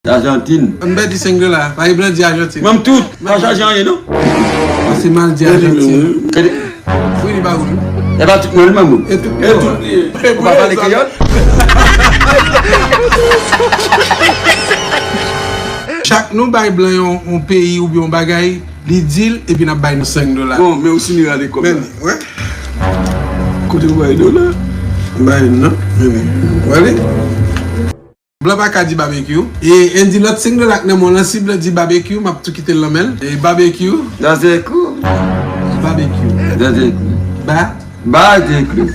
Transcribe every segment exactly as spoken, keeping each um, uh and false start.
Ajantin. Ann bay di senk dola. Bay blan di Ajantin. Menm tout. Pa chaje anyen, non. Pase mal di Ajantin. Wi, li ba ou. E pa tout non, li menm. E tout. E tout li ye. Ou pa pale kreyòl? Chak nou bay blan yon, yon peyi oubyen yon bagay, li di l, epi n ap bay nou senk dola. Bon, men ou si ni rale kòb la. Men, wè. Kote ou bay dola? Bay non. Men, wè li. Blan pa ka di babekyou. E Andy, lòt senk dola k nan men w lan, si blan di babekyou, m ap tou kite l nan men l. E babekyou. Dans un coup. Babekyou. Dans un coup. Ba. Babekyou.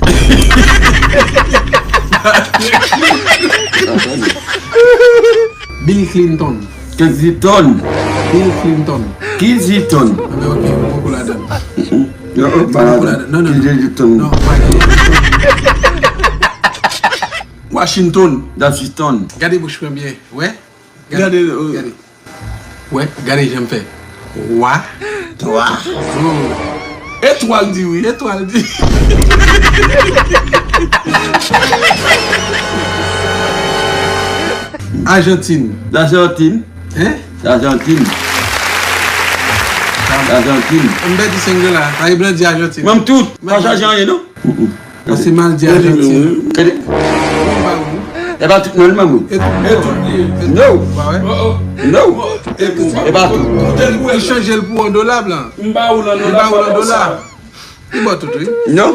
Bill Clinton. Kensington. Bill Clinton. Kensington. Anben, ok, ou poko ladan. Non, ou pa ladan. Non, non, non. Kensington. Non, pa Kensington. Washington. Washington. Gade bouch mwen byen. Wè? Gade, gade. Wè, gade jan m fè. Wa. Twa. Oh. Etwal di wi. Etwal di. Ajantin. Lajantin. Hein? Lajantin. Lajantin. M pèdi senk dola. Ay, blan di Ajantin. Menm tout. Pa chaje anyen, non? Pase mal di Ajantin. Kade? E pa tout non, li menm. E tout. E tout li ye. No. Pa wè? No. E pa tout. Li chanje l pou yon dola, blan. M ba ou lan dola. Li ba ou lan dola. Li ba w tout, wi. No.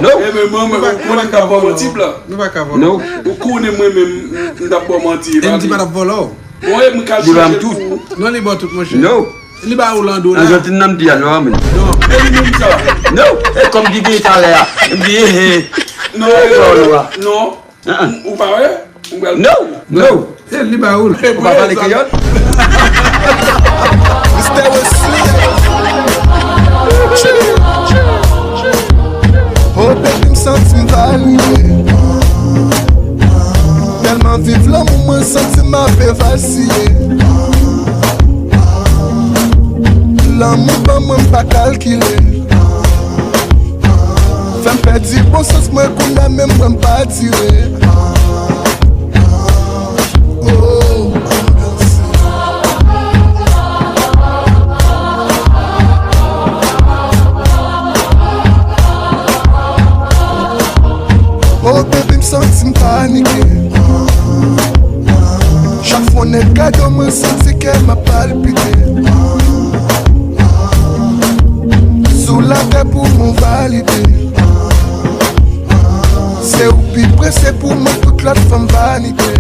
No. Ebyen, mwen, mwen, ou konnen m t ap ba w manti, blan. Nou pa ka vòlò. No. Ou konnen mwen menm, m t ap ba w manti. E m di pa t ap vòlò. Bon, e m ka chanje l pou ou. Non, li ba w tout, monchè. No. Li ba ou lan dola. Ajantin nan m di a, non, men. Non, e li menm sa. No. E kòm ki gen talè a. M di, he, he. Non, non. Ou pa wè? Ou pral. No. No. Se li ba ou l. Ou pa pale kreyòl? Mister Wesley. Oh, baby, m santi m valide. Tèlman viv lanmou, mwen santi m ap evasiye. Lanmou ban mwen, m pa kalkile. Fè m pèdi bon sans mwen, kounye a menm mwen m pa tire. Oh. Oh, baby, m santi m panike. Chak fwa yon nèg gade w, mwen santi kè m ap palpite. Sou latè pou mwen valide. Se ou pi prese pou mwen, tout lòt fanm vanite.